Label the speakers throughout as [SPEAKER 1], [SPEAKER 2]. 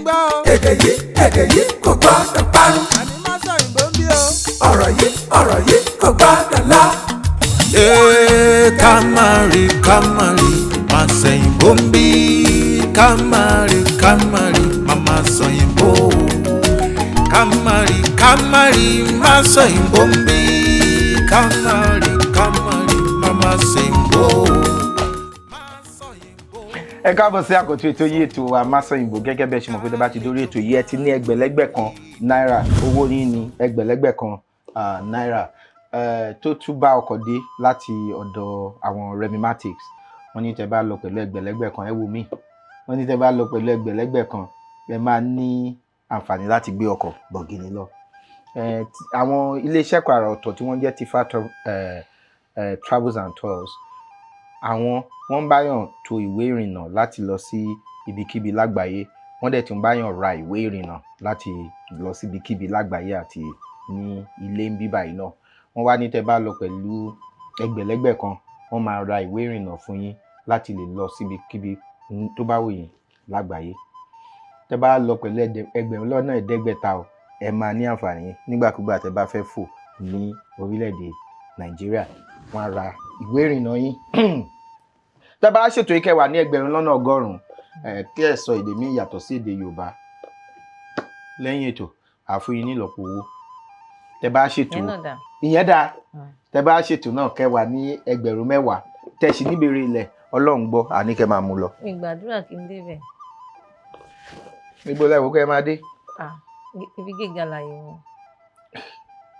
[SPEAKER 1] gbọ́ o.
[SPEAKER 2] Èdè yìí, èdè yìí kò gbọ́dọ̀ parun.
[SPEAKER 1] Àní má sọ òyìnbó ń bí o.
[SPEAKER 2] Ọ̀rọ̀ yìí, ọ̀rọ̀ yìí kò gbọ́dọ̀ lọ.
[SPEAKER 3] Ee, ká má rí, ká má rí, má sẹ̀yìnbó ń bí. Ká má rí, ká má rí, má má sọ̀yìnbó. Ká má rí, ká má rí, má sọ̀yìnbó ń bí. Ká má rí, ká má rí, má má sẹ̀yìnbó. Má sọ̀yìnbó.
[SPEAKER 4] Ẹ káàbọ̀ sí àkọ́tún ètò yìí, ètò wa Masọ̀yìnbó. Gẹ́gẹ́ bẹ́ẹ̀ ṣe mọ̀ pé tẹ́ bá ti dórí ètò yìí, ẹ ti ní ẹgbẹ̀lẹ́gbẹ̀ kan náírà. Owó yín ní ẹgbẹ̀lẹ́gbẹ̀ kan náírà tó tún bá ọkọ̀ dé láti ọ̀dọ̀ àwọn Remimatics. Wọ́n ní tẹ́ bá lọ pẹ̀lú ẹgbẹ̀lẹ́gbẹ̀ kan, ẹ wò mí, wọ́n ní tẹ́ bá lọ pẹ̀lú ẹgbẹ̀lẹ́gbẹ̀ kan, ẹ máa ní àǹfààní láti gbé ọkọ̀ bọ̀gìnì lọ. Àwọn iléeṣẹ́ kan àrà ọ̀tọ̀ tí wọ́n jẹ́ Tifa Travels and Tours, àwọn wọ́n ń báyàn to ìwé ìrìnnà láti lọ sí ibikíbi lágbàáyé. Wọ́n dẹ̀ tún báyàn ra ìwé ìrìnnà láti lọ sí ibikíbi lágbàáyé àti ní ilé ń bíbà yìí náà. Wọ́n wá ní tẹ́ bá lọ pẹ̀lú ẹgbẹ̀lẹ́gbẹ̀ kan, wọ́n máa ra ìwé ìrìnnà fún yín láti lè lọ síbikíbi tó bá wù yín lágbàáyé. Tẹ́ bá lọ pẹ̀lú 5,000 o, ẹ máa ní àǹfààní nígbàkúgbà tẹ́ bá fẹ́ fò ní orílẹ̀-èdè Nàìjíríà, wọ́n á ra ìwé ìrìnnà yín. Tẹ́ bá ṣètò ìkẹwàá ní 100,000, kí ẹ sọ èdè míì yàtọ̀ sí èdè Yorùbá lẹ́yìn ètò, àfún yín nílọ́po owó. Tẹ́ bá ṣètò
[SPEAKER 5] Ìyẹn náà dà.
[SPEAKER 4] Ìyẹn dáa. Tẹ́ bá ṣètò náà kẹwàá ní 10,000, tẹ́ sì níbèrè ilẹ̀, Ọlọ́run gbọ́, àní kẹ́ máa mú lọ.
[SPEAKER 5] Mi gbàdúrà kí n débẹ̀.
[SPEAKER 4] Níbo lẹ́wọ̀ kẹ́ máa dé?
[SPEAKER 5] Ah, ibi gíga láyé wọn.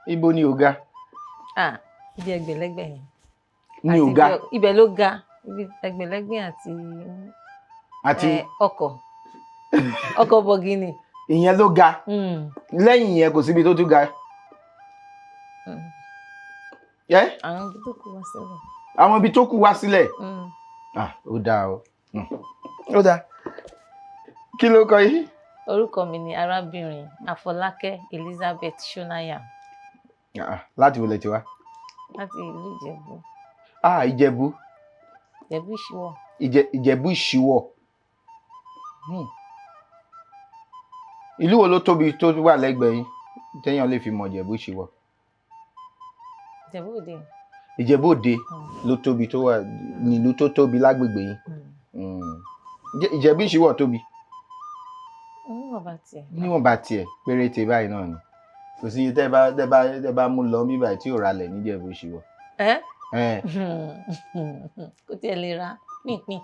[SPEAKER 4] Ibo ni ò ga?
[SPEAKER 5] Ah, ibi ẹgbẹ̀lẹ́gbẹ̀ yẹn.
[SPEAKER 4] Ni
[SPEAKER 5] Àti
[SPEAKER 4] ò ga.
[SPEAKER 5] Ibẹ̀ ló ga, ibi ẹgbẹ̀lẹ́gbẹ̀ àti
[SPEAKER 4] Àti
[SPEAKER 5] ọkọ̀ bọ̀gìnì.
[SPEAKER 4] Ìyẹn ló ga. Lẹ́yìn ìyẹn, kò síbi tó tún ga. Ẹ́?
[SPEAKER 5] Àwọn ibi tó kù wá sílẹ̀.
[SPEAKER 4] Àwọn ibi tó kù wá sílẹ̀. Ah, ó dáa o. Ó dáa. Kí ló kọ yìí?
[SPEAKER 5] Orúkọ mi ni arábìnrin Afọlákẹ́ Elizabeth Shonaya.
[SPEAKER 4] Ah, láti wo lẹ ti wá?
[SPEAKER 5] Láti ìlú Ìjẹ̀bú.
[SPEAKER 4] Ah, Ìjẹ̀bú.
[SPEAKER 5] Ìjẹ̀bú Ìṣíwọ̀.
[SPEAKER 4] Ìjẹ̀bú Ìṣíwọ̀. Ìlú wo ló tóbi tó wà lẹ́gbẹ̀ẹ́ yín téèyàn lè fi mọ Ìjẹ̀bú Ìṣíwọ̀?
[SPEAKER 5] Ìjẹ̀bú Òde.
[SPEAKER 4] Ìjẹ̀bú Òde ló tóbi tó wà nílùú tó tóbi lágbègbè yín. Ìjẹ̀bú Ìṣíwọ̀ tóbi?
[SPEAKER 5] Níwọ̀n bá tiẹ̀.
[SPEAKER 4] Níwọ̀n bá tiẹ̀ péréte báyìí náà ni. Kò sí iye tẹ́ bá mú lọ bíbáyìí tí ò ralẹ̀ níjẹ̀bú Ìṣíwọ̀.
[SPEAKER 5] Ẹ́?
[SPEAKER 4] Ẹ̀.
[SPEAKER 5] Kò tiẹ̀ lè ra pínpín.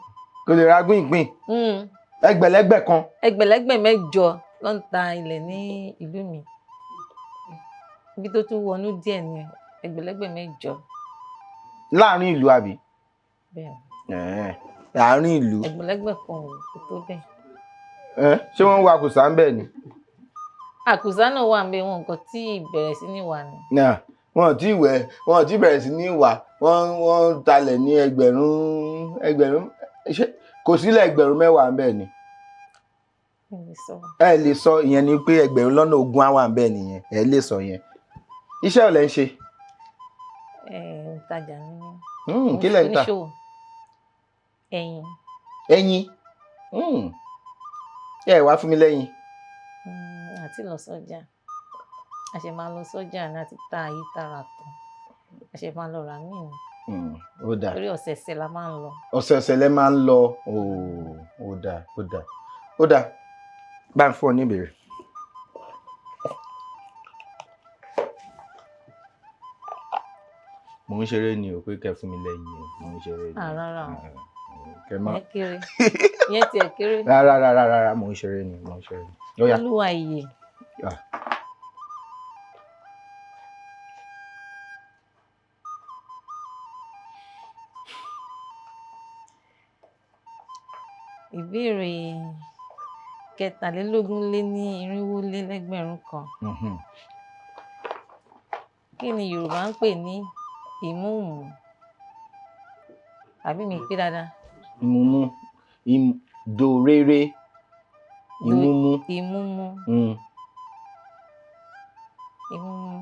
[SPEAKER 4] Kò lè ra gbìngbìn. Ẹgbẹ̀lẹ́gbẹ̀ kan.
[SPEAKER 5] Ẹgbẹ̀lẹ́gbẹ̀ mẹ́jọ ló ń ta ilẹ̀ ní ìlú mi. Ibi tó tún wọnú díẹ̀ ni ẹgbẹ̀lẹ́gbẹ̀ mẹ́jọ.
[SPEAKER 4] Láàárín ìlú, àbí?
[SPEAKER 5] Bẹ́ẹ̀.
[SPEAKER 4] Ẹ̀ẹ́, láàárín ìlú.
[SPEAKER 5] Ẹgbẹ̀lẹ́gbẹ̀ kan ò tó bẹ́ẹ̀.
[SPEAKER 4] Ẹ́, ṣé wọ́n ń wa kùsà ń bẹ̀ ni?
[SPEAKER 5] Àkùsà náà wà ń bẹ, wọn nǹkan tí ìbẹ̀rẹ̀ sí ní wà ní.
[SPEAKER 4] Náà wọn ò tí ì wẹ̀, wọn ò tí ì bẹ̀rẹ̀ sí ní wà. Wọ́n ń talẹ̀ ní ẹgbẹ̀rún ẹgbẹ̀rún, ṣé kò sílẹ̀ 10,000 ń bẹ̀ ni?
[SPEAKER 5] Mi lè sọ.
[SPEAKER 4] Ẹ lè sọ. Ìyẹn ni pé 20,000 á wà ń bẹ̀ nìyẹn. Ẹ lè sọ yẹn. Iṣẹ́ ò lẹ́ ń ṣe?
[SPEAKER 5] Ẹ ń tajà ní mí.
[SPEAKER 4] Kí lẹ̀ ń tà?
[SPEAKER 5] Oníṣòwò. Ẹyin.
[SPEAKER 4] Ẹyin. Ẹ wá fún mi lẹ́yìn.
[SPEAKER 5] Àti lọ sọ́jà. A ṣe máa lọ sọ́jà ní àti ta ayé tààrà tán. A ṣe máa lọ rà míì ni.
[SPEAKER 4] Ó dáa.
[SPEAKER 5] Torí ọ̀sẹ̀ẹ̀sẹ̀ la máa ń lọ.
[SPEAKER 4] Ọ̀sẹ̀ọ̀sẹ̀ lẹ máa ń lọ. Ooo, ó dáa, ó dáa, ó dáa. Bá ń fún ọ ní ìbéèrè. Mò ń ṣeré ni o, pé kẹ́ fún mi lẹ́yìn o, mò ń ṣeré ni.
[SPEAKER 5] Ah, rárá o.
[SPEAKER 4] Kẹ́ má.
[SPEAKER 5] Ìyẹn kéré. Ìyẹn tiẹ̀ kéré.
[SPEAKER 4] Rárá, rárá, rárá, mò ń ṣeré ni, mò ń ṣeré ni. Ó yá.
[SPEAKER 5] Olúwa ìyè.
[SPEAKER 4] Ah.
[SPEAKER 5] Ìbéèrè 423,000. Kí ni Yorùbá ń pè ní ìmúùmú? Àbí mi pé dáadáa?
[SPEAKER 4] Ìmúmú, dòrere, ìmúmú.
[SPEAKER 5] Ìmúmú. Ìmúmú.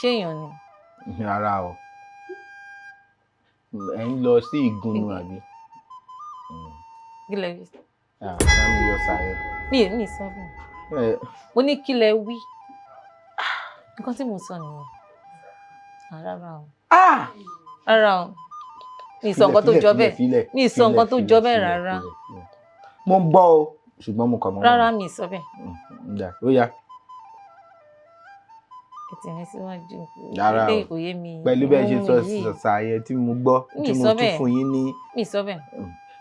[SPEAKER 5] Ṣé èèyàn ni?
[SPEAKER 4] Rárá o. Ẹ ń lọ sí ìgúnnu, àbí?
[SPEAKER 5] Kí lẹ wí?
[SPEAKER 4] Ah, sámi yọ sàyẹn.
[SPEAKER 5] Mi sọ fún mi.
[SPEAKER 4] Ẹ,
[SPEAKER 5] Mo ní kí lẹ wí. Nǹkan tí mo sọ nìyẹn. Ah, rárá o.
[SPEAKER 4] Ah!
[SPEAKER 5] Rárá o. Mi sọ nǹkan tó
[SPEAKER 4] Filẹ̀,
[SPEAKER 5] jọ
[SPEAKER 4] filẹ̀,
[SPEAKER 5] bẹ́ẹ̀.
[SPEAKER 4] filẹ̀,
[SPEAKER 5] Mi sọ
[SPEAKER 4] filẹ̀,
[SPEAKER 5] nǹkan tó
[SPEAKER 4] filẹ̀,
[SPEAKER 5] jọ bẹ́ẹ̀
[SPEAKER 4] filẹ̀,
[SPEAKER 5] rárá.
[SPEAKER 4] filẹ̀, filẹ̀. Mo ń gbọ́ o, ṣùgbọ́n mo kàn mọ́.
[SPEAKER 5] Rárá, mi sọ bẹ́ẹ̀.
[SPEAKER 4] Ǹda, ó yá.
[SPEAKER 5] Ẹ tì mí síwájú.
[SPEAKER 4] Rárá o.
[SPEAKER 5] Ilé kò yé mi.
[SPEAKER 4] Pẹ̀lú bẹ́ẹ̀ ṣe sọ
[SPEAKER 5] Ohun yìí.
[SPEAKER 4] sàyẹn tí mo gbọ́,
[SPEAKER 5] Mi
[SPEAKER 4] tí mo
[SPEAKER 5] sọ
[SPEAKER 4] tún
[SPEAKER 5] bẹ́ẹ̀.
[SPEAKER 4] fún yín ní.
[SPEAKER 5] Mi sọ bẹ́ẹ̀.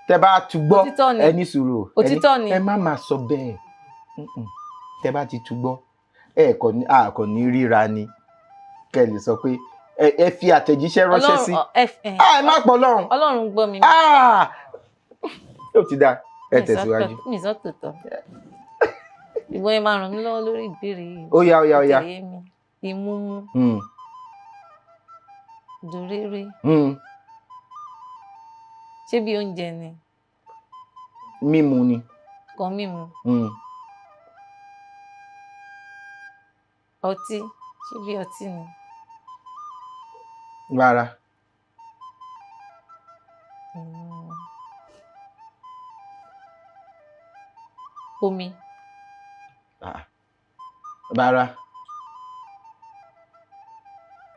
[SPEAKER 4] Tẹ bá tún gbọ́,
[SPEAKER 5] Òtítọ́ ni.
[SPEAKER 4] ẹ ní sùúrù.
[SPEAKER 5] Òtítọ́ ni.
[SPEAKER 4] Ẹ má máa sọ bẹ́ẹ̀. Mm-mm. Tẹ bá ti tún gbọ́, ẹ kò ní, a kò ní ríra ni. Kẹ́ ẹ lè sọ pé ẹ fi àtẹ̀jíṣẹ́ ránṣẹ́ sí.
[SPEAKER 5] Ọlọ́run ẹ
[SPEAKER 4] Ah, ẹ má pọ̀ lọ́rùn.
[SPEAKER 5] Ọlọ́run gbọ́ mi.
[SPEAKER 4] Ah! Ó ti dáa, ẹ
[SPEAKER 5] Mi sọ
[SPEAKER 4] tẹ̀síwájú.
[SPEAKER 5] Mi sọ tòótọ́. Ìwọ ẹ máa ràn mí lọ́wọ́ lórí ìbéèrè yìí.
[SPEAKER 4] Ó yá, ó yá, ó yá.
[SPEAKER 5] Kò yé mi. Ìmúmú, dòréré. Ṣé bí oúnjẹ ni?
[SPEAKER 4] Mímu ni.
[SPEAKER 5] Kan mímu. Ọtí. Ṣé bí ọtí ni?
[SPEAKER 4] Rárá.
[SPEAKER 5] Ìmúmu. Omi.
[SPEAKER 4] Ah. Rárá.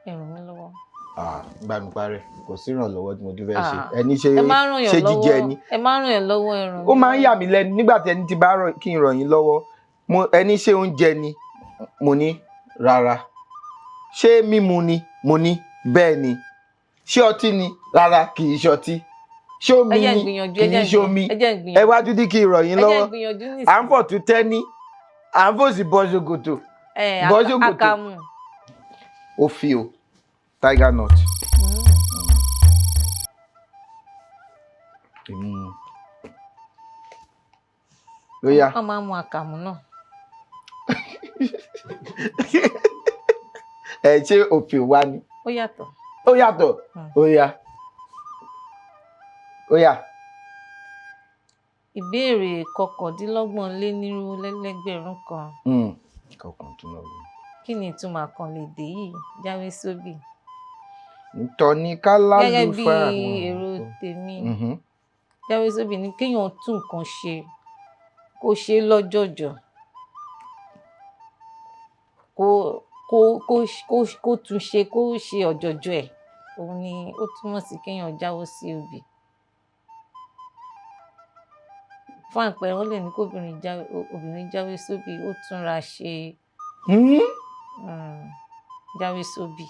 [SPEAKER 5] Ẹ ràn mí lọ́wọ́.
[SPEAKER 4] Ah, bá mi parẹ́, kò sí ìrànlọ́wọ́ tí mo tún fẹ́ ṣe.
[SPEAKER 5] Ah.
[SPEAKER 4] Ẹni ṣe
[SPEAKER 5] Ẹ máa ń ràn yàn
[SPEAKER 4] ṣe jíjẹ
[SPEAKER 5] lọ́wọ́.
[SPEAKER 4] ni.
[SPEAKER 5] Ẹ máa ń ràn yàn lọ́wọ́, ẹ ràn
[SPEAKER 4] Ó
[SPEAKER 5] mí
[SPEAKER 4] máa ń
[SPEAKER 5] lọ́wọ́.
[SPEAKER 4] yà mí lẹ́nu nígbà tí ẹni tí bá ràn kí n ràn yín lọ́wọ́. Mo ẹni ṣé oúnjẹ ni? Mo ní rárá. Ṣé mímu ni? Mo ní bẹ́ẹ̀ ni. Ṣé ọtí ni? Rárá, kì í ṣe ọtí. Ṣé omi
[SPEAKER 5] Ẹ jẹ́ n
[SPEAKER 4] ni?
[SPEAKER 5] gbìyànjú,
[SPEAKER 4] Kì
[SPEAKER 5] ẹ jẹ́
[SPEAKER 4] í
[SPEAKER 5] n
[SPEAKER 4] ṣe omi.
[SPEAKER 5] gbìyànjú, ẹ jẹ́ n
[SPEAKER 4] Ẹ
[SPEAKER 5] gbìyànjú.
[SPEAKER 4] wá dúdú kí n ràn yín
[SPEAKER 5] Ẹ jẹ́ n
[SPEAKER 4] lọ́wọ́.
[SPEAKER 5] gbìyànjú
[SPEAKER 4] À ń
[SPEAKER 5] nísìnyí.
[SPEAKER 4] fọ̀ tún tẹ́ ní. À ń fòsì bọ́ ṣòkòtò.
[SPEAKER 5] Ẹ
[SPEAKER 4] Bọ́ ṣòkòtò.
[SPEAKER 5] àkàmù.
[SPEAKER 4] Ó fi o. Tiger nut. Ìmú. Ó yá.
[SPEAKER 5] Wọ́n máa ń mu àkàmù náà.
[SPEAKER 4] Ẹ ṣé òfin wa ni?
[SPEAKER 5] Ó yàtọ̀.
[SPEAKER 4] Ó yàtọ̀. Ó yá. Ó yá.
[SPEAKER 5] Ìbéèrè 299.
[SPEAKER 4] Kọkàndínlọ́gbọ̀n.
[SPEAKER 5] Kí ni ìtumọ̀ àkànlò èdè yìí? Jáwé sóbì.
[SPEAKER 4] Ntọ́ni kálá
[SPEAKER 5] Gẹ́gẹ́
[SPEAKER 4] ló
[SPEAKER 5] bí
[SPEAKER 4] fa àwọn
[SPEAKER 5] èrò
[SPEAKER 4] nǹkan.
[SPEAKER 5] tèmi, jáwé sóbì ni kéèyàn tún nǹkan ṣe, kó ṣe é lọ́jọ̀jọ̀, kó tún ṣe, kó ṣe ọ̀jọ̀jọ̀ ẹ̀. Òun ni ó túmọ̀ sí kéèyàn jáwọ́ sí obì. Fún àpẹẹrẹ, wọ́n lè ní kóbìnrin jáwé, obìnrin jáwé sóbì, ó túnra ṣe. Jáwé sóbì.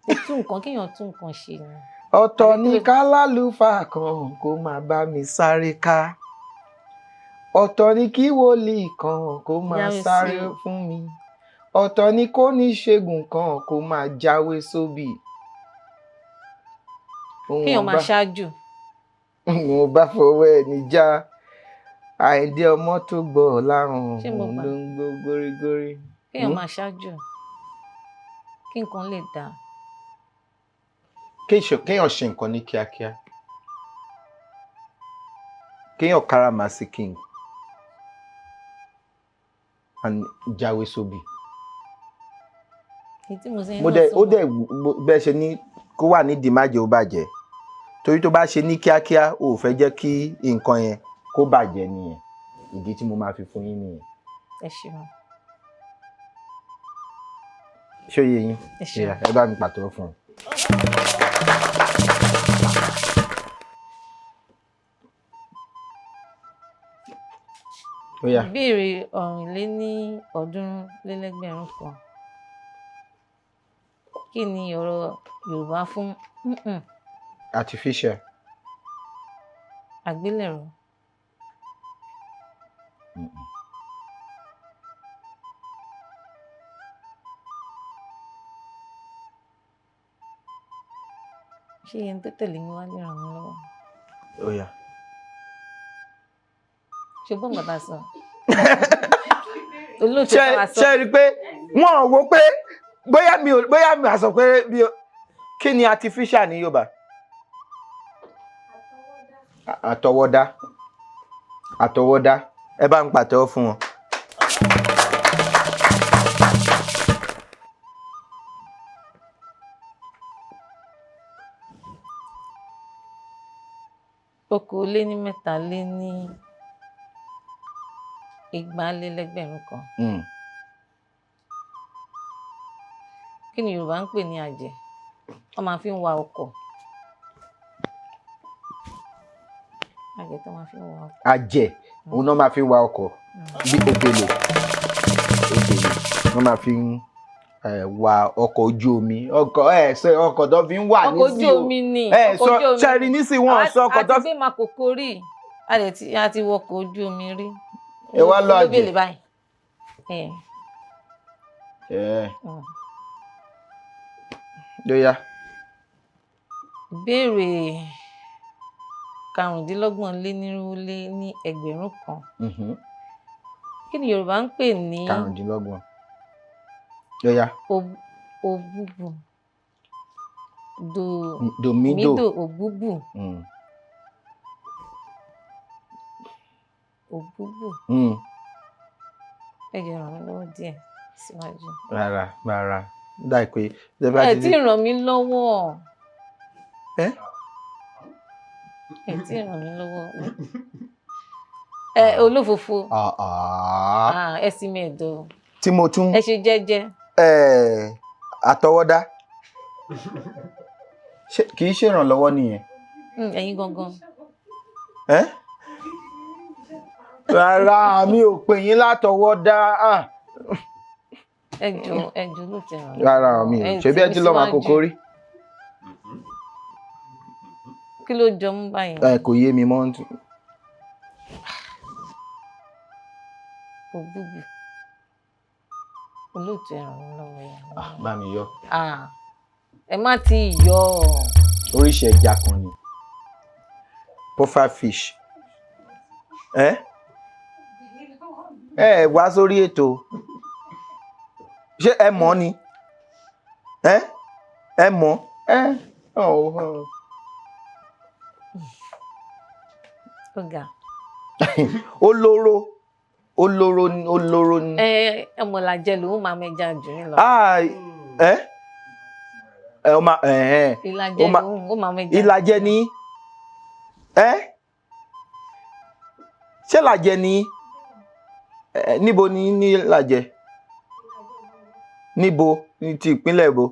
[SPEAKER 5] Ó tún nǹkan, kéèyàn tún nǹkan ṣe ni.
[SPEAKER 4] Ọ̀tọ̀
[SPEAKER 5] Àbí
[SPEAKER 4] ni
[SPEAKER 5] kí ló
[SPEAKER 4] kálálùfà kan kó máa bá mi sáré ká. Ọ̀tọ̀ ni kí wòlíì kan kó máa
[SPEAKER 5] Jáwé sí
[SPEAKER 4] sáré
[SPEAKER 5] o.
[SPEAKER 4] fún mi. Ọ̀tọ̀ ni kó ní ṣègùn kan kó máa jáwé sóbì. Òun
[SPEAKER 5] Kéèyàn máa
[SPEAKER 4] bá
[SPEAKER 5] ṣáájú.
[SPEAKER 4] òun bá fọwọ́ ẹni já. Àìdí ọmọ tó gbọ́ láhùn
[SPEAKER 5] Ṣé mo
[SPEAKER 4] òun
[SPEAKER 5] gbà?
[SPEAKER 4] ló ń gbó górígórí.
[SPEAKER 5] Kéèyàn máa ṣáájú. Kí nǹkan lè dáa.
[SPEAKER 4] Kéèyàn ṣe nǹkan ní kíákíá. Kéèyàn káràmásìkì and jáwé sóbì.
[SPEAKER 5] Èyí tí mo ṣe
[SPEAKER 4] Mo
[SPEAKER 5] náà
[SPEAKER 4] dẹ̀ ó
[SPEAKER 5] súnmọ́.
[SPEAKER 4] dẹ̀ bẹ́ẹ̀ ṣe ní kó wà nídìí má jẹ́ ó bàjẹ́. Torí tó bá ṣe ní kíákíá, o ò fẹ́ jẹ́ kí nǹkan yẹn kó bàjẹ́ nìyẹn. Ìdí tí mo máa fi fún yín nìyẹn.
[SPEAKER 5] Ẹ ṣeun.
[SPEAKER 4] Ṣé ó yé yín?
[SPEAKER 5] Ẹ ṣeun.
[SPEAKER 4] Yeah, ẹ bá mi pàtẹ́wọ́ fún un. Ó yá.
[SPEAKER 5] Ìbéèrè 344. Kí ni ọ̀rọ̀ Yorùbá fún mm-mm?
[SPEAKER 4] Artificial.
[SPEAKER 5] Àgbélẹ̀rọ. Ṣé ẹni tó tẹ̀lé mi wá lè ràn mí lọ́wọ́?
[SPEAKER 4] Ó yá.
[SPEAKER 5] Ṣé o gbọ́ nǹkan tá a sọ? Olóòtú
[SPEAKER 4] Ṣé
[SPEAKER 5] bá wa sọ.
[SPEAKER 4] ṣé rí i pé wọ́n ò wo pé bóyá mi ò bóyá mi à sọ pé mi ò kí ni artificial ní Yorùbá? Àtọwọ́dá. Àtọwọ́dá. Ẹ bá ń pàtẹ́wọ́ fún wọn.
[SPEAKER 5] 243,200. Kí ni Yorùbá ń pè ní àjẹ́? Wọ́n máa fi ń wa ọkọ̀. Àjẹ́ tó máa fi ń wa ọkọ̀.
[SPEAKER 4] Àjẹ́ òun náà máa fi ń wa ọkọ̀ bí òbèlè. Òbèlè wọ́n máa fi ń wa ọkọ̀ ojú omi. Ọkọ̀ ẹ sọ ọkọ̀ tó fi ń wà
[SPEAKER 5] Ọkọ̀ ojú
[SPEAKER 4] nísìnyí o.
[SPEAKER 5] omi ni.
[SPEAKER 4] Ẹ
[SPEAKER 5] Ọkọ̀
[SPEAKER 4] sọ
[SPEAKER 5] ojú omi.
[SPEAKER 4] ṣẹ́rí nísìnyí wọ́n sọ ọkọ̀ tó
[SPEAKER 5] A ti gbé màkòkò rí. A dẹ̀ ti a ti wọkọ̀ ojú omi rí.
[SPEAKER 4] Ẹ wá lọ àjẹ́.
[SPEAKER 5] Olóbèlè báyìí. Ẹ.
[SPEAKER 4] Ẹ. Lóyá.
[SPEAKER 5] Ìbéèrè 285,400. Kí ni Yorùbá ń pè ní
[SPEAKER 4] 25. Lóyá.
[SPEAKER 5] Òbúbù?
[SPEAKER 4] Dòmídò.
[SPEAKER 5] Mídò òbúbù. Òbúbù. Ẹ jẹ́ ràn mí lọ́wọ́ díẹ̀ síwájú.
[SPEAKER 4] Rárá rárá. Dá ìpè.
[SPEAKER 5] Ẹ tí ì ràn mí lọ́wọ́.
[SPEAKER 4] Ẹ?
[SPEAKER 5] Ẹ tí ì ràn mí lọ́wọ́. Ẹ olófòfo.
[SPEAKER 4] Ah.
[SPEAKER 5] Ẹ sì mi ẹ̀dọ̀.
[SPEAKER 4] Tí mo tún.
[SPEAKER 5] Ẹ ṣe jẹ́jẹ́.
[SPEAKER 4] Àtọwọ́dá. Ṣé kì í ṣèrànlọ́wọ́ nìyẹn?
[SPEAKER 5] Ẹ̀yin gangan.
[SPEAKER 4] Ẹ́? Rárá, mi ò pè yín látọwọ́dá.
[SPEAKER 5] Ẹ jọ̀ọ́, ẹ jọ̀ọ́ ló ti ràn mí.
[SPEAKER 4] Rárá, mi ò. Ṣebí ẹ ti lọ máa kókó rí.
[SPEAKER 5] Kí ló jọ mú báyìí?
[SPEAKER 4] Ẹ kò yé mi mọ́.
[SPEAKER 5] Òbúbù. Olóòtú ẹ ràn mí lọ́wọ́ yẹn.
[SPEAKER 4] Bá mi yọ.
[SPEAKER 5] Ẹ má ti yọ.
[SPEAKER 4] Oríṣi ẹja kan ni. Puffer fish. Ẹ? Ẹ wá sórí ètò. Ṣé ẹ mọ̀ ni? Ẹ? Ẹ mọ̀? Ẹ? Ọ̀.
[SPEAKER 5] Ó ga.
[SPEAKER 4] Olóró. Olóró ni. Olóró ni.
[SPEAKER 5] Ẹ ọmọlàjẹ lòun máa mẹja jù yín lọ.
[SPEAKER 4] Ẹ? Ẹ ó máa ẹ.
[SPEAKER 5] Ìlàjẹ lòun ó máa mẹja.
[SPEAKER 4] Ìlàjẹ ni. Ẹ? Ṣé làjẹ ni? Ẹ níbo ni ní làjẹ? Níbo ní ti ìpínlẹ̀ bo?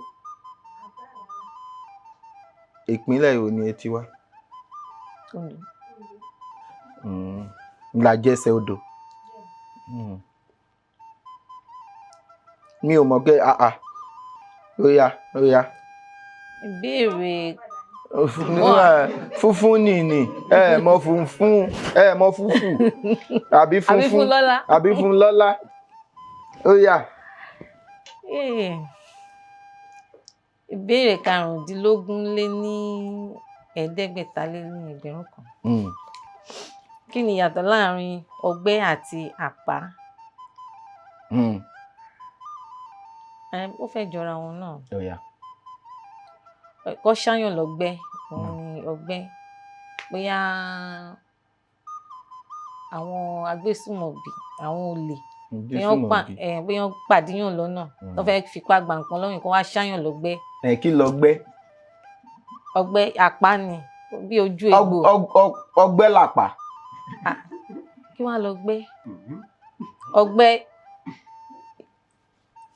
[SPEAKER 4] Ìpínlẹ̀ wo ni ẹ ti wá?
[SPEAKER 5] Oǹdó.
[SPEAKER 4] Ìlàjẹ ẹsẹ̀ odò. Mi ò mọ̀ pé àà. Ó yá, ó yá.
[SPEAKER 5] Ìbéèrè
[SPEAKER 4] Funfun nìní, ẹ mọ̀ funfun, ẹ mọ̀ fúfú. Àbí funfun.
[SPEAKER 5] Lọ́lá.
[SPEAKER 4] Àbí fún lọ́lá. Ó yá.
[SPEAKER 5] Ìbéèrè 275,400. Kí ni ìyàtọ̀ láàárín ọgbẹ́ àti àpá? Ó fẹ́ jọra wọn náà.
[SPEAKER 4] Ó yá.
[SPEAKER 5] Kọ́ ṣáyàn lọ́gbẹ́, òun ni ọgbẹ́. Bóyá àwọn agbésùmọ̀bì, àwọn olè, bóyá wọ́n pàdéyàn lọ́nà, tó fẹ́ fipá gba nǹkan lọ́yìn kó wá ṣáyàn lọ́gbẹ́.
[SPEAKER 4] Ẹ kí lọ́gbẹ́?
[SPEAKER 5] Ọgbẹ́ àpá ni, bí ojú egbò.
[SPEAKER 4] Ọgbẹ́ làpá.
[SPEAKER 5] Kí wá lọ́gbẹ́? Ọgbẹ́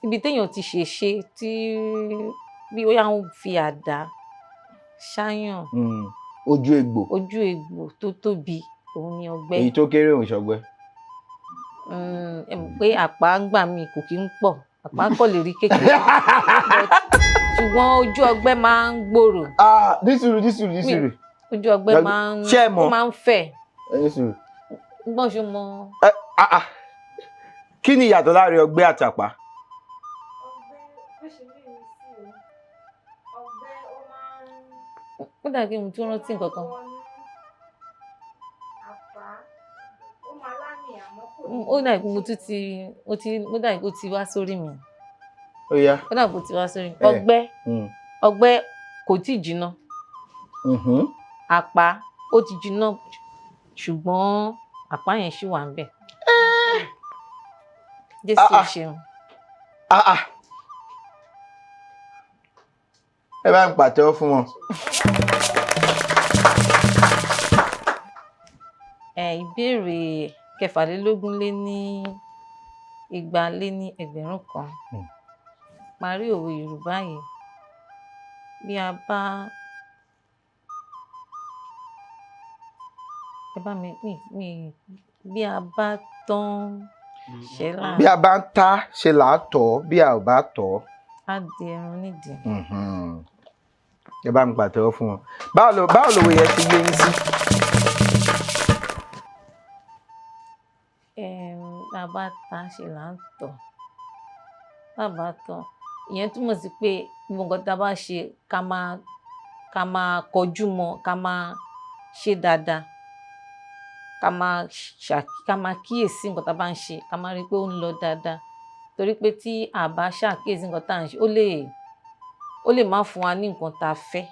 [SPEAKER 5] ibi téèyàn ti ṣèṣe tí bí ó yà ń fi àdá ṣáyàn.
[SPEAKER 4] Ojú egbò.
[SPEAKER 5] Ojú egbò tó tóbi òun ni ọgbẹ́.
[SPEAKER 4] Èyí tó kéré òun ṣọgbẹ́.
[SPEAKER 5] Ẹ mọ̀ pé àpá ń gbà mí kò kí ń pọ̀, àpá kò lè rí kékeré. Ṣùgbọ́n ojú ọgbẹ́ máa ń gbòòrò.
[SPEAKER 4] Nísùúrù nísùúrù nísùúrù.
[SPEAKER 5] Ojú ọgbẹ́ máa ń fẹ̀.
[SPEAKER 4] Nísùúrù.
[SPEAKER 5] Gbọ́n ṣe mọ.
[SPEAKER 4] Kí ni ìyàtọ̀ láàrin ọgbẹ́ àti àpá?
[SPEAKER 5] Ó dàbí mo tún rántí nǹkan kan. Ó dàbí mo tún ti ó dàbí ó ti wá sórí mi.
[SPEAKER 4] Ó yá.
[SPEAKER 5] Ó dàbí ó ti wá sórí mi. Ọgbẹ́ ọgbẹ́ kò tíì jiná. Àpá ó ti jiná ṣùgbọ́n àpá yẹn ṣì wà ńbẹ̀. Jésù ṣeun.
[SPEAKER 4] Ẹ bá ń pàtẹ́wọ́ fún wọn.
[SPEAKER 5] Ìbéèrè 226,200. Parí òwe Yorùbá yìí. Bí a bá ẹ bá mi mi mi bí a bá tán ṣẹlá
[SPEAKER 4] Bí a bá ń ta ṣe là á tọ̀, bí a ò bá tọ̀.
[SPEAKER 5] Á di ẹran nídìí.
[SPEAKER 4] Ẹ bá mi pàtẹ́wọ́ fún wọn. Báwo lòwe yẹn ti yé yín sí?
[SPEAKER 5] Bí a bá ta ṣe là ń tọ̀. Bá a bá tọ̀, ìyẹn túmọ̀ sí pé gbogbo nǹkan tá a bá ṣe, ká máa kọjú mọ́, ká máa ṣe dáadáa, ká máa kíyèsí nǹkan tá a bá ń ṣe, ká máa rí i pé ó ń lọ dáadáa. Torí pé tí a bá ṣàkíyèsí nǹkan tá à ń ṣe, ó lè má fún wa ní nǹkan tá a fẹ́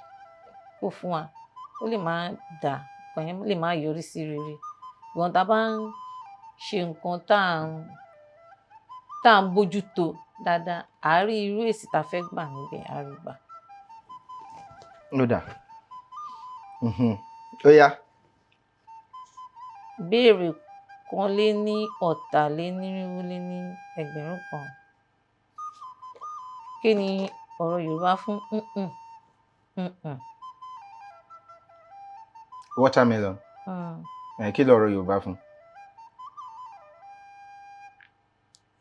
[SPEAKER 5] kó fún wa, ó lè má dà, nǹkan yẹn lè má yọrí sí rere. Ṣùgbọ́n tá a bá ń ṣe nǹkan tá à ń bójú tó dáadáa, à á rí irú èsì tá a fẹ́ gbà níbẹ̀, à á rí gbà.
[SPEAKER 4] Ó dà. Ó yá.
[SPEAKER 5] Ìbéèrè 344,000. Kí ni ọ̀rọ̀ Yorùbá fún "mm-mm, mm-mm"?
[SPEAKER 4] Watermelon. Ẹ kí lọ̀rọ̀ Yorùbá fún?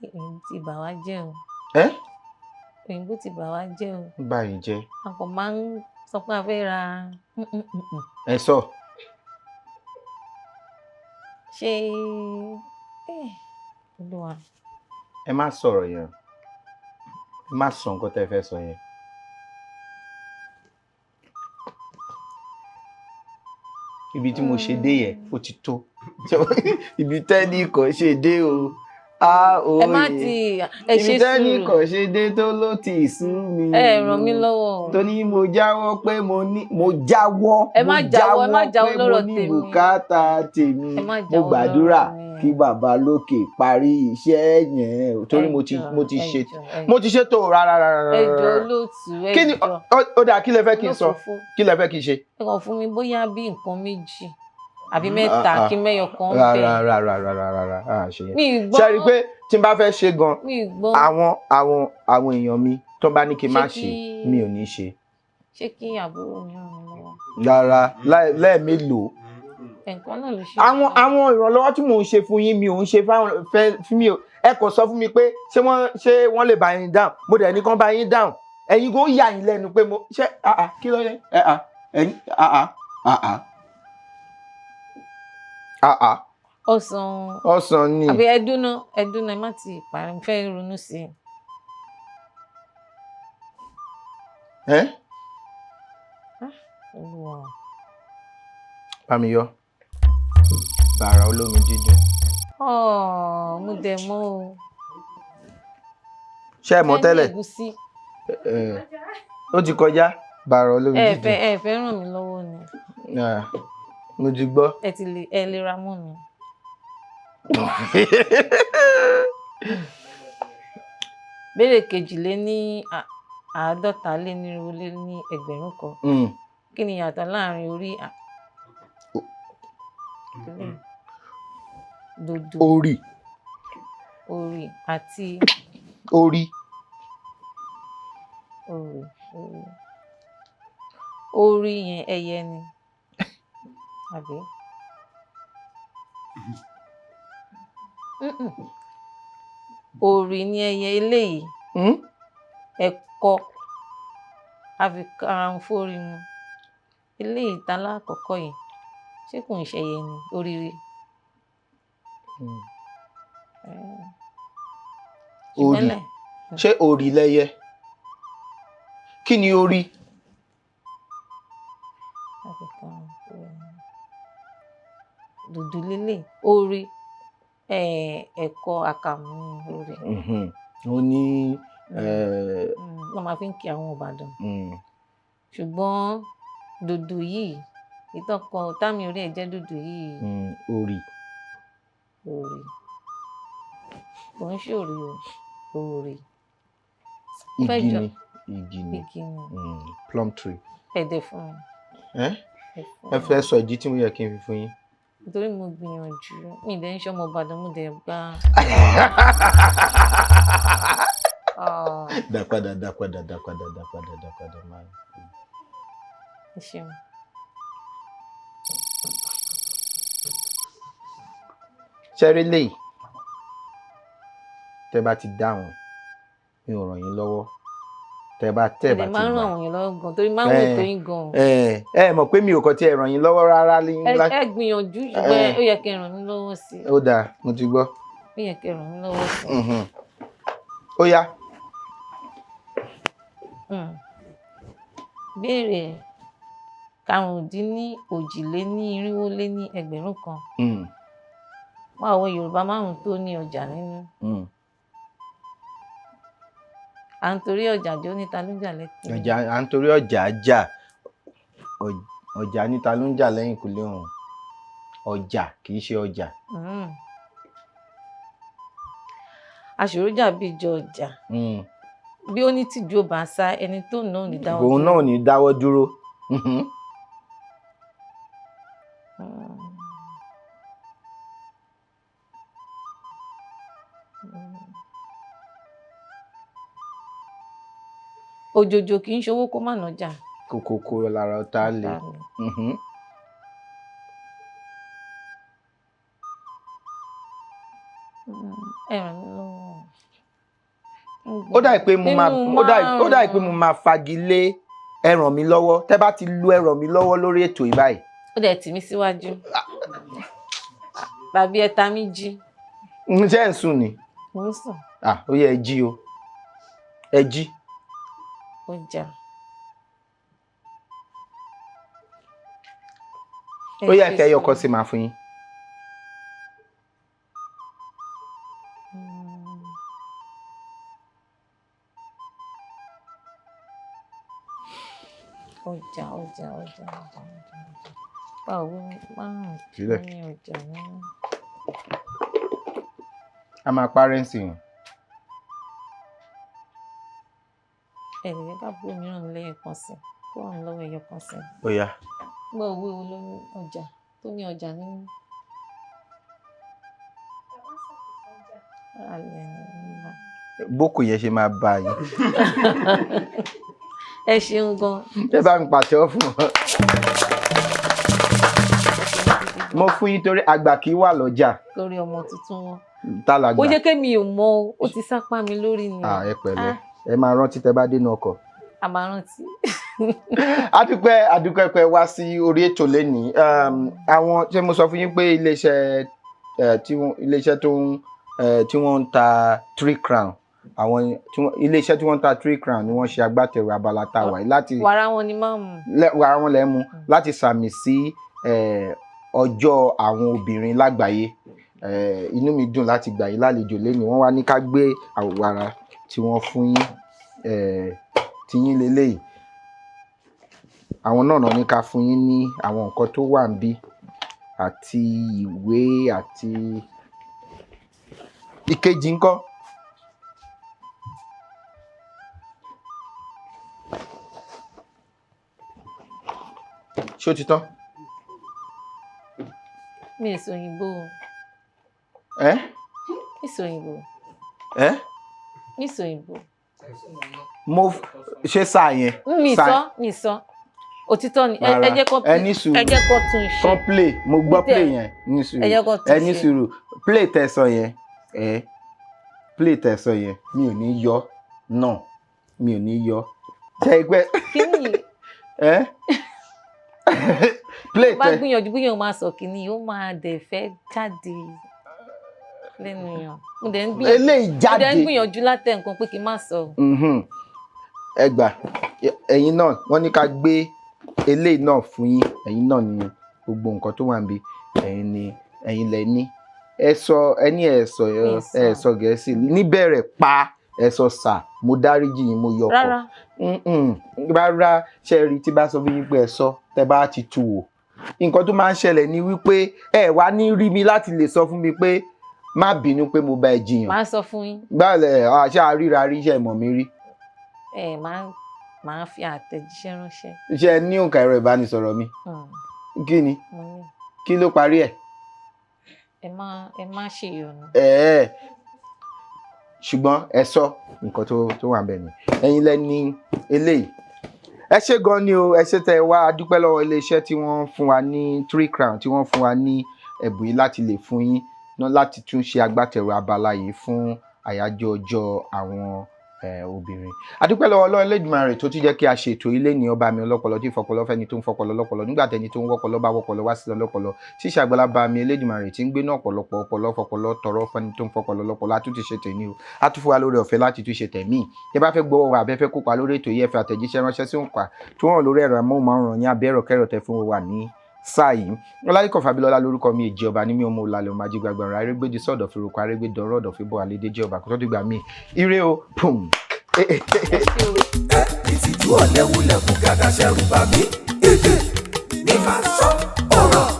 [SPEAKER 5] Òyìnbó ti bà wá jẹ́ o.
[SPEAKER 4] Ẹ́.
[SPEAKER 5] Òyìnbó ti bà wá jẹ́ o.
[SPEAKER 4] Ń bà yín jẹ́.
[SPEAKER 5] A kò máa ń sọ pé a fẹ́ ra mm-mm, mm-mm.
[SPEAKER 4] Ẹ sọ.
[SPEAKER 5] Ṣé Olúwa.
[SPEAKER 4] Ẹ má sọ̀rọ̀ yẹn. Ẹ má sọ nǹkan tẹ́ ẹ fẹ́ sọ yẹn. Ibi tí mo ṣe dé yẹn, ó ti tó. Ibi tẹ́ni kò ṣe dé o. A ò
[SPEAKER 5] Ẹ má
[SPEAKER 4] yẹ.
[SPEAKER 5] ti ẹ
[SPEAKER 4] Ibi
[SPEAKER 5] ṣe
[SPEAKER 4] tẹ́ni
[SPEAKER 5] sùúrù.
[SPEAKER 4] kò ṣe dé tó ló ti sú mi.
[SPEAKER 5] Ẹ ràn mí lọ́wọ́ o.
[SPEAKER 4] Tó ní mo jáwọ́ pé mo ní mo jáwọ́.
[SPEAKER 5] Ẹ má
[SPEAKER 4] mo
[SPEAKER 5] jáwọ́, ẹ má jáwọ́
[SPEAKER 4] pé mo
[SPEAKER 5] lọ́rọ̀
[SPEAKER 4] ní
[SPEAKER 5] tèmi.
[SPEAKER 4] bùkátà tèmi.
[SPEAKER 5] Ẹ má
[SPEAKER 4] Mo
[SPEAKER 5] jáwọ́
[SPEAKER 4] gbàdúrà
[SPEAKER 5] lọ́rọ̀ mi.
[SPEAKER 4] kí bàbá lókè parí iṣẹ́ yẹn torí
[SPEAKER 5] Ẹ
[SPEAKER 4] mo ti
[SPEAKER 5] jọ̀ọ́,
[SPEAKER 4] mo ti
[SPEAKER 5] ẹ
[SPEAKER 4] ṣe
[SPEAKER 5] jọ̀ọ́, ẹ
[SPEAKER 4] mo ti ṣètò rárá rárá.
[SPEAKER 5] Ẹ jọ̀ọ́ olóòtú, ẹ
[SPEAKER 4] Kí ni
[SPEAKER 5] jọ̀ọ́.
[SPEAKER 4] ó dáa, kí lẹ fẹ́ kí n sọ?
[SPEAKER 5] Olófòófó.
[SPEAKER 4] Kí lẹ fẹ́ kí n ṣe?
[SPEAKER 5] Ẹ kàn fún mi bóyá bí nǹkan méjì àbí mẹ́ta,
[SPEAKER 4] Ah, ah.
[SPEAKER 5] kí mẹ́yọ kan
[SPEAKER 4] Rárá
[SPEAKER 5] bẹ́ẹ̀.
[SPEAKER 4] rárá rárá rárá, a ṣe yẹn.
[SPEAKER 5] Mi ì gbọ́.
[SPEAKER 4] Ṣe rí i pé tí n bá fẹ́ ṣe gan,
[SPEAKER 5] Mi ì gbọ́.
[SPEAKER 4] àwọn èèyàn mi tó bá ní kí n má
[SPEAKER 5] Ṣé
[SPEAKER 4] ṣe, mi ò ní ṣe.
[SPEAKER 5] Ṣé kí àbúrò mi ràn mí lọ́wọ́?
[SPEAKER 4] Rárá, lẹ́ẹ̀mélòó.
[SPEAKER 5] Ẹ̀ǹkan náà ló ṣe.
[SPEAKER 4] Àwọn ìrànlọ́wọ́ tí mò ń ṣe fún yín, mi ò ń ṣe fáwọn fẹ́ fún mi o. Ẹ kò sọ fún mi pé ṣé wọ́n lè bá yín dáhùn. Mo dẹ̀ ní kán bá yín dáhùn. Ẹ̀yin kò yà yín lẹ́nu pé mo ṣé ah ah, kí ló dé? Ẹ ah, ẹ̀yin ah ah ah ah ah ah.
[SPEAKER 5] Ọsàn.
[SPEAKER 4] Ọsàn ni.
[SPEAKER 5] Àbí ẹdúná ẹdúná, ẹ má ti parí, mo fẹ́ ronú sí i.
[SPEAKER 4] Ẹ
[SPEAKER 5] Olúwa o.
[SPEAKER 4] Bá mi yọ bàrà olómi dídùn.
[SPEAKER 5] Ọ̀, mo dẹ̀ mọ́ o.
[SPEAKER 4] Ṣé ẹ mọ̀
[SPEAKER 5] Fẹ́ ní
[SPEAKER 4] tẹ́lẹ̀?
[SPEAKER 5] ẹ̀gúsí.
[SPEAKER 4] Ẹ, ó ti kọjá bàrà olómi
[SPEAKER 5] Ẹ
[SPEAKER 4] dídùn.
[SPEAKER 5] fẹ́ ẹ fẹ́ ràn mí lọ́wọ́ ni.
[SPEAKER 4] Ah, mo ti gbọ́.
[SPEAKER 5] Ẹ ti lè ẹ lè ra mọ́ mi. Béèrè 452,000. Kí ni ìyàtọ̀ láàrin orí dodo
[SPEAKER 4] Orí.
[SPEAKER 5] Orí àti
[SPEAKER 4] Orí.
[SPEAKER 5] Orí orí orí yẹn, ẹyẹ ni àbí? Mm-mm. Orí ni ẹyẹ eléyìí. Ẹ̀kọ àfikàràǹfórí mu eléyìí tá lákọ̀ọ́kọ́ yìí, ṣé kò ń ṣẹyẹ ni oríire?
[SPEAKER 4] Orí.
[SPEAKER 5] Ṣùgbọ́n lẹ̀
[SPEAKER 4] Ṣé orí lẹyẹ? Kí ni orí?
[SPEAKER 5] Àfikàràǹfórí mu dòdò lélẹ̀ orí, ẹ̀kọ àkàmú ni orí.
[SPEAKER 4] Ó ní
[SPEAKER 5] Wọ́n máa fi ń kí àwọn Ìbàdàn. Ṣùgbọ́n dòdò yìí, ìtọ́kọ táàmì orí ẹ̀ jẹ́ dòdò yìí.
[SPEAKER 4] Orí.
[SPEAKER 5] Orí kò ń ṣòrí o, orí. Fẹ́
[SPEAKER 4] Igi ni, igi ni.
[SPEAKER 5] Igi ni.
[SPEAKER 4] Plum tree.
[SPEAKER 5] Ẹ̀dẹ̀ fún mi.
[SPEAKER 4] Ẹ
[SPEAKER 5] Ẹ fún
[SPEAKER 4] ẹ
[SPEAKER 5] mi.
[SPEAKER 4] fẹ́ sọ ìdí tí mo yẹ kí n fi fún yín?
[SPEAKER 5] Nítorí mo gbìyànjú, mi dẹ̀ ń ṣọmọ Ìbàdàn, mo dẹ̀ gbà. Ah,
[SPEAKER 4] Dá padà, dá padà, dá padà, dá padà, dá padà máa.
[SPEAKER 5] Ẹ ṣeun.
[SPEAKER 4] Ṣẹ́rí lèyí, tẹ́ bá ti dáhùn, mi ò ràn yín lọ́wọ́. Tẹ́
[SPEAKER 5] Mo
[SPEAKER 4] bá
[SPEAKER 5] dẹ̀
[SPEAKER 4] ti
[SPEAKER 5] máa ń
[SPEAKER 4] gbà.
[SPEAKER 5] ràn àwọn èèyàn lọ́wọ́ gan, torí máa ń wò ètò yín gan.
[SPEAKER 4] Ẹ mọ̀ pé mi ò kàn tí ẹ ràn yín lọ́wọ́ rárá ní
[SPEAKER 5] Ẹ gbìyànjú, ṣùgbọ́n ó yẹ kẹ́ ràn mí lọ́wọ́ sí i.
[SPEAKER 4] Ó dáa, mo ti gbọ́.
[SPEAKER 5] Ó yẹ kẹ́ ràn mí lọ́wọ́ sí i.
[SPEAKER 4] Ó yá.
[SPEAKER 5] Béèrè 4,445. Wá òwe Yorùbá 5 tó ní ọjà nínú. À ń torí ọjà jó níta ló ń jà lẹ́kùn.
[SPEAKER 4] Ọjà, à ń torí ọjà jà. Ọjà níta ló ń jà lẹ́yìnkùlé òun. Ọjà kì í ṣe ọjà.
[SPEAKER 5] Aṣòrójà bí ìjọ ọjà. Bí ó ní tìjú ò bá sá, ẹni tó nà ò ní dáwọ́
[SPEAKER 4] Òun
[SPEAKER 5] dúró.
[SPEAKER 4] náà ò ní dáwọ́ dúró.
[SPEAKER 5] Òjòjò kì í ṣowó kó má nàjà.
[SPEAKER 4] Kòkòkò lára ọ̀tá le.
[SPEAKER 5] Ẹ ràn mí lọ́wọ́.
[SPEAKER 4] Ó dà pé mo máa ó dà pé mo máa fagilé ẹ ràn mí lọ́wọ́. Tẹ́ bá ti lu ẹ ràn mí lọ́wọ́ lórí ètò yìí báyìí.
[SPEAKER 5] Ó dẹ̀ tì mí síwájú. Tàbí ẹ ta mí jí.
[SPEAKER 4] Ṣé ẹ̀ ń sùn ni?
[SPEAKER 5] Mo ń sùn.
[SPEAKER 4] Ah, ó yẹ ẹ jí o. Ẹ jí.
[SPEAKER 5] Ọjà.
[SPEAKER 4] Ó yẹ kẹ́ ẹyọ kan sí máa fún yín.
[SPEAKER 5] Ọjà, ọjà, ọjà, ọjà, ọjà, ọjà. Báwo márùn-ún
[SPEAKER 4] Sílẹ̀.
[SPEAKER 5] ní ọjà nínú?
[SPEAKER 4] A máa parẹ́ sí i.
[SPEAKER 5] Ẹ lè jẹ́ ká búrò mìíràn lẹ́yìn kan sí. Kó ràn mí lọ́wọ́ ẹyọ kan sí.
[SPEAKER 4] Ó yá.
[SPEAKER 5] Gbọ́ òwe wo ló ní ọjà tó ní ọjà nínú?
[SPEAKER 4] Bókù yẹn ṣe máa bá yín.
[SPEAKER 5] Ẹ ṣeun gan.
[SPEAKER 4] Ẹ bá mi pàtẹ́wọ́ fún wọn. Mo fún yín torí àgbà kì í wà lọ́jà.
[SPEAKER 5] Torí ọmọ tuntun wọn.
[SPEAKER 4] Tá làgbà.
[SPEAKER 5] Ó jẹ́ kémi ò mọ̀ o, ó ti sápá mi lórí ni.
[SPEAKER 4] Ẹ pẹ̀lẹ́. Ẹ máa rántí tẹ bá dénú ọkọ̀.
[SPEAKER 5] A máa rántí.
[SPEAKER 4] Adúpẹ́, adúpẹ́ pé wá sí orí ètò lénìí. Àwọn ṣé mo sọ fún yín pé iléeṣẹ́ tí wọ́n iléeṣẹ́ tó ń tí wọ́n ń ta Three Crown, àwọn tí wọ́n iléeṣẹ́ tí wọ́n ń ta Three Crown ni wọ́n ṣe agbátẹrù abala tá a wà yìí láti
[SPEAKER 5] wàrà wọn ni máa mú.
[SPEAKER 4] Wàrà wọn lẹ́ mu láti sàmì sí ọjọ́ àwọn obìnrin lágbàáyé. Inú mi dùn láti gbà yín lálejò lénìí. Wọ́n wá ní ká gbé wàrà tí wọ́n fún yín, tí yín leléyìí. Àwọn náà náà ní ká fún yín ní àwọn nǹkan tó wà níbí àti ìwé àti ìkejì ńkọ́. Ṣé ó ti tán?
[SPEAKER 5] Mi ò sọ òyìnbó o.
[SPEAKER 4] Ẹ́?
[SPEAKER 5] Mi sọ òyìnbó.
[SPEAKER 4] Ẹ́?
[SPEAKER 5] Mi sọ òyìnbó.
[SPEAKER 4] Mo ṣe sáà yẹn.
[SPEAKER 5] Mi sọ, mi sọ. Òtítọ́ ni, ẹ jẹ́ kó
[SPEAKER 4] ẹ ní sùúrù.
[SPEAKER 5] Ẹ jẹ́ kó tún ṣe.
[SPEAKER 4] Kán play, mo gbọ́ play yẹn, ní sùúrù.
[SPEAKER 5] Ẹ jẹ́ kó tún
[SPEAKER 4] Ẹ ní
[SPEAKER 5] ṣe.
[SPEAKER 4] sùúrù. Play tẹ̀sán yẹn, ẹ play tẹ̀sán yẹn, mi ò ní yọ náà, mi ò ní yọ. Ṣé ẹ pẹ́?
[SPEAKER 5] Kí ni?
[SPEAKER 4] Ẹ? Play
[SPEAKER 5] Bá
[SPEAKER 4] tẹ.
[SPEAKER 5] gbìyànjú bóyá o máa sọ kìíní, ó máa dẹ̀ fẹ́ jáde lẹ́nu yàn. Mo dẹ̀ ń gbìyànjú.
[SPEAKER 4] Eléyìí jáde.
[SPEAKER 5] Mo dẹ̀ ń gbìyànjú látẹ̀ nǹkan pé kí n má sọ.
[SPEAKER 4] Ẹ gbà, ẹ̀yin náà, wọ́n ní ká gbé eléyìí náà fún yín, ẹ̀yin náà ni gbogbo nǹkan tó wà níbí, ẹ̀yin ni, ẹ̀yin lẹ ní. Ẹ sọ, ẹ ní ẹ sọ, ẹ sọ Gẹ̀ẹ́sì níbẹ̀rẹ̀ pa, ẹ sọ sà, mo dáríjì yín, mo yọkọ̀.
[SPEAKER 5] Rárá.
[SPEAKER 4] Rárá, ṣe rí tí bá sọ fún yín pé ẹ sọ, tẹ bá ti tu wò. Nǹkan tó máa ń ṣẹlẹ̀ ni wípé ẹ wá ní rí mi láti lè sọ fún mi pé má bínú pé mo bá ẹ jiyàn.
[SPEAKER 5] Màá sọ fún yín.
[SPEAKER 4] Báàlẹ̀, àṣà ríra rí iṣẹ́ ìmọ̀ mi rí.
[SPEAKER 5] Ẹ máa fi àtẹ̀jíṣẹ́ ránṣẹ́.
[SPEAKER 4] Ṣé ẹ ní òǹkà ẹ̀rọ ìbánisọ̀rọ̀ mi? Kí ni?
[SPEAKER 5] Mo ní.
[SPEAKER 4] Kí ló parí ẹ̀?
[SPEAKER 5] Ẹ má ṣèyọnu.
[SPEAKER 4] Ẹ̀ẹ́, ṣùgbọ́n ẹ sọ nǹkan tó wà bẹ́ẹ̀ ni ẹ̀yin lẹ ní eléyìí. Ẹ ṣé gan ni o, ẹ ṣé tẹ́ ẹ wá. A dúpẹ́ lọ́wọ́ iléeṣẹ́ tí wọ́n fún wa ní Three Crown, tí wọ́n fún wa ní ẹ̀bùn yìí láti lè fún yín ná láti tún ṣe agbátẹrù abala yìí fún àyájọ́ ọjọ́ àwọn obìnrin. A dúpẹ́ lọ́wọ́ Ọlọ́run Elédùmarè tó tún jẹ́ kí a ṣe ètò ilé ní ọba mi ọlọ́pọlọ tí fọpọlọ fẹ́ni tó ń fọpọlọ lọ́pọlọ nígbà tẹni tó ń wọ́pọlọ bá wọ́pọlọ wá sí ọlọ́pọlọ tí ìṣàgbọ́lá bá mi Elédùmarè tí ń gbé náà ọ̀pọ̀lọpọ̀ ọpọlọ fọpọlọ tọrọ fẹ́ni tó ń fọpọlọ lọ́pọlọ. A tún ti ṣe tèmi o, a tún fún wa lórí ọ̀fẹ́ láti tún ṣe tẹ̀mí. Tẹ bá fẹ́ gbọ́ wa àbẹ́ fẹ́ kópa lórí ètò yìí, ẹ fi àtẹ̀jíṣẹ́ ránṣẹ́ sí òǹkà tó hàn lórí ẹ̀rọ amóhùnmáwòrán yín àbí ẹ̀rọ kẹ́rọ̀ tẹ fún wa ní sáà yìí. Ọláyíkọ̀ Fábílọ́lá lórúkọ mi, èjì ọba ní mi, ọmọ òlàlẹ̀ ọmọ ajígbàgbàrà arégbèjì sọ̀dọ̀ fìrùkọ arégbèdọ̀rọ̀ ọ̀dọ̀ fìbọ̀ àlédèjì ọba kó tó dìgbà míì, ire o, pum.
[SPEAKER 5] Ẹ ṣé o.
[SPEAKER 2] Ìtìjú ọ̀lẹ́wulẹ̀ kú gàdá ṣẹ̀rù bà mí. Èdè ní máa sọ ọ̀rọ̀.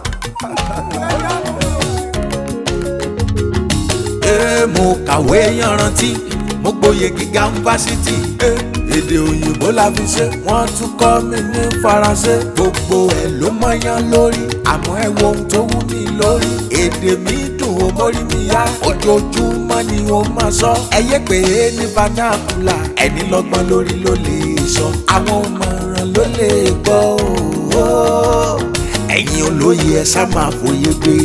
[SPEAKER 3] Ee, mo kàwé yanrantí, mo gboyè gíga ń fásitì.
[SPEAKER 2] Èdè òyìnbó la fi ṣe, wọ́n tún kọ́ mi ní faransé. Gbogbo ẹ̀ ló mọ́yán lórí, àmọ́ ẹ wo ohun tó wú mi lórí. Èdè mi dùn ó mórí mi yá, ojoojúmọ́ ni ó máa sọ. Ẹ yé pé ní vernacular, ẹni lọ́gbọ́n lórí ló lè sọ. Àwọn òmọ̀ràn ló lè gbọ́ o. Ẹ̀yin olóye, ẹ sá máa fòye gbé.